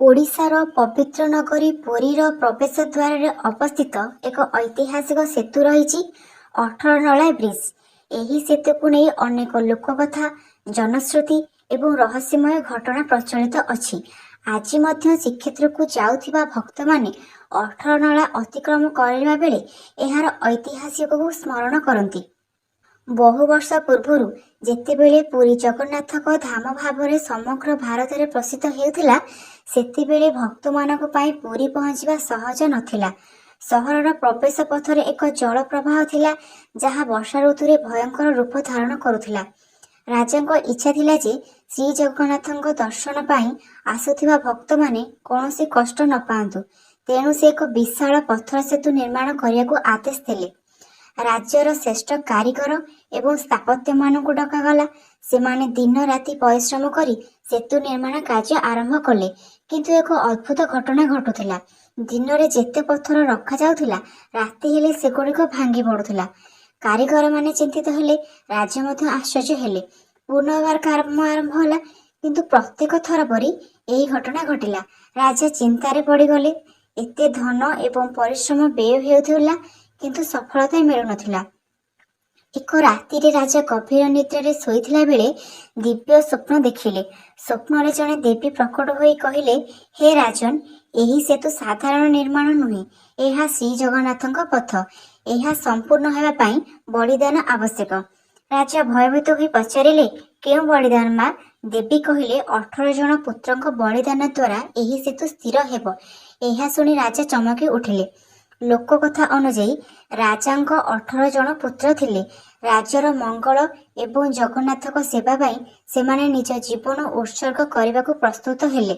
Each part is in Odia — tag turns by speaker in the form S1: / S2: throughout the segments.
S1: ଓଡ଼ିଶାର ପବିତ୍ର ନଗରୀ ପୁରୀର ପ୍ରବେଶ ଦ୍ୱାରରେ ଅବସ୍ଥିତ ଏକ ଐତିହାସିକ ସେତୁ ରହିଛି, ଅଠରନଳା ବ୍ରିଜ୍। ଏହି ସେତୁକୁ ନେଇ ଅନେକ ଲୋକକଥା, ଜନଶ୍ରୁତି ଏବଂ ରହସ୍ୟମୟ ଘଟଣା ପ୍ରଚଳିତ ଅଛି। ଆଜି ମଧ୍ୟ ଶ୍ରୀକ୍ଷେତ୍ରକୁ ଯାଉଥିବା ଭକ୍ତମାନେ ଅଠରନଳା ଅତିକ୍ରମ କରିବା ବେଳେ ଏହାର ଐତିହାସିକକୁ ସ୍ମରଣ କରନ୍ତି। ବହୁ ବର୍ଷ ପୂର୍ବରୁ, ଯେତେବେଳେ ପୁରୀ ଜଗନ୍ନାଥଙ୍କ ଧାମ ଭାବରେ ସମଗ୍ର ଭାରତରେ ପ୍ରସିଦ୍ଧ ହେଉଥିଲା, ସେତେବେଳେ ଭକ୍ତମାନଙ୍କ ପାଇଁ ପୁରୀ ପହଞ୍ଚିବା ସହଜ ନଥିଲା। ସହରର ପ୍ରବେଶ ପଥରେ ଏକ ଜଳ ପ୍ରବାହ ଥିଲା, ଯାହା ବର୍ଷା ଋତୁରେ ଭୟଙ୍କର ରୂପ ଧାରଣ କରୁଥିଲା। ରାଜାଙ୍କ ଇଚ୍ଛା ଥିଲା ଯେ ଶ୍ରୀଜଗନ୍ନାଥଙ୍କ ଦର୍ଶନ ପାଇଁ ଆସୁଥିବା ଭକ୍ତମାନେ କୌଣସି କଷ୍ଟ ନ ପାଆନ୍ତୁ। ତେଣୁ ସେ ଏକ ବିଶାଳ ପଥର ସେତୁ ନିର୍ମାଣ କରିବାକୁ ଆଦେଶ ଦେଲେ। ରାଜ୍ୟର ଶ୍ରେଷ୍ଠ କାରିଗର ଏବଂ ସ୍ଥପତିମାନଙ୍କୁ ଡକାଗଲା। ସେମାନେ ଦିନ ରାତି ପରିଶ୍ରମ କରି ସେତୁ ନିର୍ମାଣ କାର୍ଯ୍ୟ ଆରମ୍ଭ କଲେ। କିନ୍ତୁ ଏକ ଅଦ୍ଭୁତ ଘଟଣା ଘଟୁଥିଲା। ଦିନରେ ଯେତେ ପଥର ରଖାଯାଉଥିଲା, ରାତି ହେଲେ ସେଗୁଡ଼ିକ ଭାଙ୍ଗି ପଡୁଥିଲା। କାରିଗରମାନେ ଚିନ୍ତିତ ହେଲେ, ରାଜା ମଧ୍ୟ ଆଶ୍ଚର୍ଯ୍ୟ ହେଲେ। ପୁନର୍ବାର କାମ ଆରମ୍ଭ ହେଲା, କିନ୍ତୁ ପ୍ରତ୍ୟେକ ଥର ପରି ଏହି ଘଟଣା ଘଟିଲା। ରାଜା ଚିନ୍ତାରେ ପଡ଼ିଗଲେ। ଏତେ ଧନ ଏବଂ ପରିଶ୍ରମ ବ୍ୟୟ ହେଉଥିଲା, କିନ୍ତୁ ସଫଳତା ମିଳୁନଥିଲା। ଏକ ରାତିରେ ରାଜା ଗଭୀର ନିଦ୍ରାରେ ଶୋଇଥିଲା ବେଳେ ଦିବ୍ୟ ସ୍ୱପ୍ନ ଦେଖିଲେ। ସ୍ୱପ୍ନରେ ଜଣେ ଦେବୀ ପ୍ରକଟ ହୋଇ କହିଲେ, "ହେ ରାଜନ, ଏହି ସେତୁ ସାଧାରଣ ନିର୍ମାଣ ନୁହେଁ। ଏହା ଶ୍ରୀଜଗନ୍ନାଥଙ୍କ ପଥ। ଏହା ସମ୍ପୂର୍ଣ୍ଣ ହେବା ପାଇଁ ବଳିଦାନ ଆବଶ୍ୟକ।" ରାଜା ଭୟଭୀତ ହୋଇ ପଚାରିଲେ, "କେଉଁ ବଳିଦାନ, ମା?" ଦେବୀ କହିଲେ, "18 ଜଣ ପୁତ୍ରଙ୍କ ବଳିଦାନ ଦ୍ୱାରା ଏହି ସେତୁ ସ୍ଥିର ହେବ।" ଏହା ଶୁଣି ରାଜା ଚମକି ଉଠିଲେ। ଲୋକକଥା ଅନୁଯାୟୀ, ରାଜାଙ୍କ 18 ଜଣ ପୁତ୍ର ଥିଲେ। ରାଜ୍ୟର ମଙ୍ଗଳ ଏବଂ ଜଗନ୍ନାଥଙ୍କ ସେବା ପାଇଁ ସେମାନେ ନିଜ ଜୀବନ ଉତ୍ସର୍ଗ କରିବାକୁ ପ୍ରସ୍ତୁତ ହେଲେ।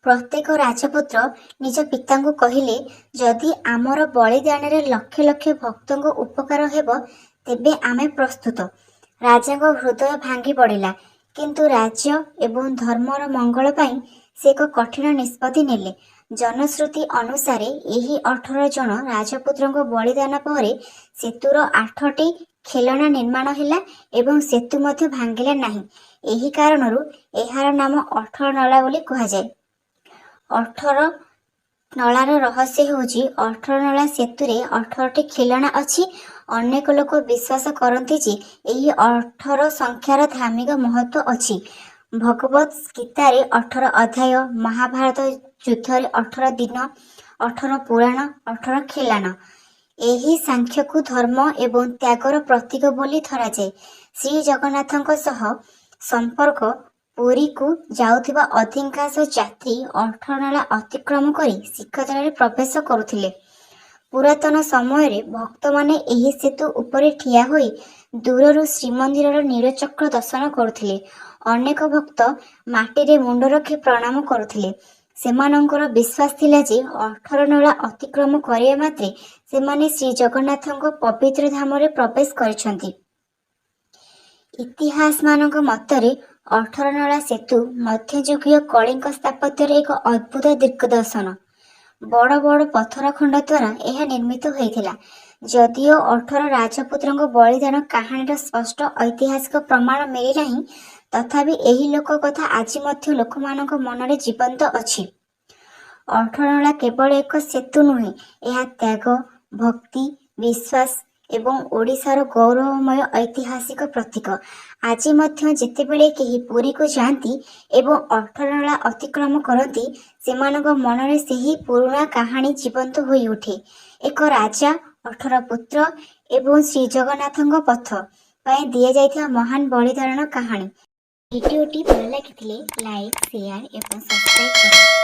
S1: ପ୍ରତ୍ୟେକ ରାଜପୁତ୍ର ନିଜ ପିତାଙ୍କୁ କହିଲେ, "ଯଦି ଆମର ବଳିଦାନରେ ଲକ୍ଷ ଲକ୍ଷ ଭକ୍ତଙ୍କ ଉପକାର ହେବ, ତେବେ ଆମେ ପ୍ରସ୍ତୁତ।" ରାଜାଙ୍କ ହୃଦୟ ଭାଙ୍ଗି ପଡ଼ିଲା। କିନ୍ତୁ ରାଜ୍ୟ ଏବଂ ଧର୍ମର ମଙ୍ଗଳ ପାଇଁ ସେ ଏକ କଠିନ ନିଷ୍ପତ୍ତି ନେଲେ। ଜନଶ୍ରୁତି ଅନୁସାରେ, ଏହି 18 ଜଣ ରାଜପୁତ୍ରଙ୍କ ବଳିଦାନ ପରେ ସେତୁର ଆଠଟି ଖିଲାଣ ନିର୍ମାଣ ହେଲା ଏବଂ ସେତୁ ମଧ୍ୟ ଭାଙ୍ଗିଲା ନାହିଁ। ଏହି କାରଣରୁ ଏହାର ନାମ ଅଠରନଳା ବୋଲି କୁହାଯାଏ। ଅଠର ନଳାର ରହସ୍ୟ ହେଉଛି, ଅଠରନଳା ସେତୁରେ 18ଟି ଖିଲାଣ ଅଛି। ଅନେକ ଲୋକ ବିଶ୍ୱାସ କରନ୍ତି ଯେ ଏହି 18 ସଂଖ୍ୟାର ଧାର୍ମିକ ମହତ୍ତ୍ୱ ଅଛି। ଭଗବତ ଗୀତାରେ 18 ଅଧ୍ୟାୟ, ମହାଭାରତ ଯୁଦ୍ଧରେ 18 ଦିନ, 18 ପୁରାଣ, 18 ଖିଲାଣ। ଏହି ସଂଖ୍ୟାକୁ ଧର୍ମ ଏବଂ ତ୍ୟାଗର ପ୍ରତୀକ ବୋଲି ଧରାଯାଏ। ଶ୍ରୀଜଗନ୍ନାଥଙ୍କ ସହ ସମ୍ପର୍କ: ପୁରୀକୁ ଯାଉଥିବା ଅଧିକାଂଶ ଯାତ୍ରୀ ଅଠରନଳା ଅତିକ୍ରମ କରି ଶ୍ରୀକ୍ଷେତ୍ରରେ ପ୍ରବେଶ କରୁଥିଲେ। ପୁରାତନ ସମୟରେ ଭକ୍ତମାନେ ଏହି ସେତୁ ଉପରେ ଠିଆ ହୋଇ ଦୂରରୁ ଶ୍ରୀମନ୍ଦିରର ନୀଳଚକ୍ର ଦର୍ଶନ କରୁଥିଲେ। ଅନେକ ଭକ୍ତ ମାଟିରେ ମୁଣ୍ଡ ରଖି ପ୍ରଣାମ କରୁଥିଲେ। ସେମାନଙ୍କର ବିଶ୍ୱାସ ଥିଲା ଯେ ଅଠରନଳା ଅତିକ୍ରମ କରିବା ମାତ୍ରେ ସେମାନେ ଶ୍ରୀଜଗନ୍ନାଥଙ୍କ ପବିତ୍ର ଧାମରେ ପ୍ରବେଶ କରିଛନ୍ତି। ଇତିହାସମାନଙ୍କ ମତରେ, ଅଠରନଳା ସେତୁ ମଧ୍ୟଯୁଗୀୟ କଳିଙ୍ଗ ସ୍ଥାପତ୍ୟର ଏକ ଅଦ୍ଭୁତ ଦିଗ୍ଦର୍ଶନ। ବଡ଼ ବଡ଼ ପଥର ଖଣ୍ଡ ଦ୍ୱାରା ଏହା ନିର୍ମିତ ହୋଇଥିଲା। ଯଦିଓ 18 ରାଜପୁତ୍ରଙ୍କ ବଳିଦାନ କାହାଣୀର ସ୍ପଷ୍ଟ ଐତିହାସିକ ପ୍ରମାଣ ମିଳିନାହିଁ, ତଥାପି ଏହି ଲୋକକଥା ଆଜି ମଧ୍ୟ ଲୋକମାନଙ୍କ ମନରେ ଜୀବନ୍ତ ଅଛି। ଅଠରନଳା କେବଳ ଏକ ସେତୁ ନୁହେଁ, ଏହା ତ୍ୟାଗ, ଭକ୍ତି, ବିଶ୍ୱାସ ଏବଂ ଓଡ଼ିଶାର ଗୌରବମୟ ଐତିହାସିକ ପ୍ରତୀକ। ଆଜି ମଧ୍ୟ ଯେତେବେଳେ କେହି ପୁରୀକୁ ଯାଆନ୍ତି ଏବଂ ଅଠରନଳା ଅତିକ୍ରମ କରନ୍ତି, ସେମାନଙ୍କ ମନରେ ସେହି ପୁରୁଣା କାହାଣୀ ଜୀବନ୍ତ ହୋଇଉଠେ। ଏକ ରାଜା, 18 ପୁତ୍ର ଏବଂ ଶ୍ରୀଜଗନ୍ନାଥଙ୍କ ପଥ ପାଇଁ ଦିଆଯାଇଥିବା ମହାନ ବଳିଦାନର କାହାଣୀ। ଭିଡ଼ିଓଟି ଭଲ ଲାଗିଥିଲେ ଲାଇକ୍, ସେୟାର ଏବଂ ସବସ୍କ୍ରାଇବ୍ କରନ୍ତୁ।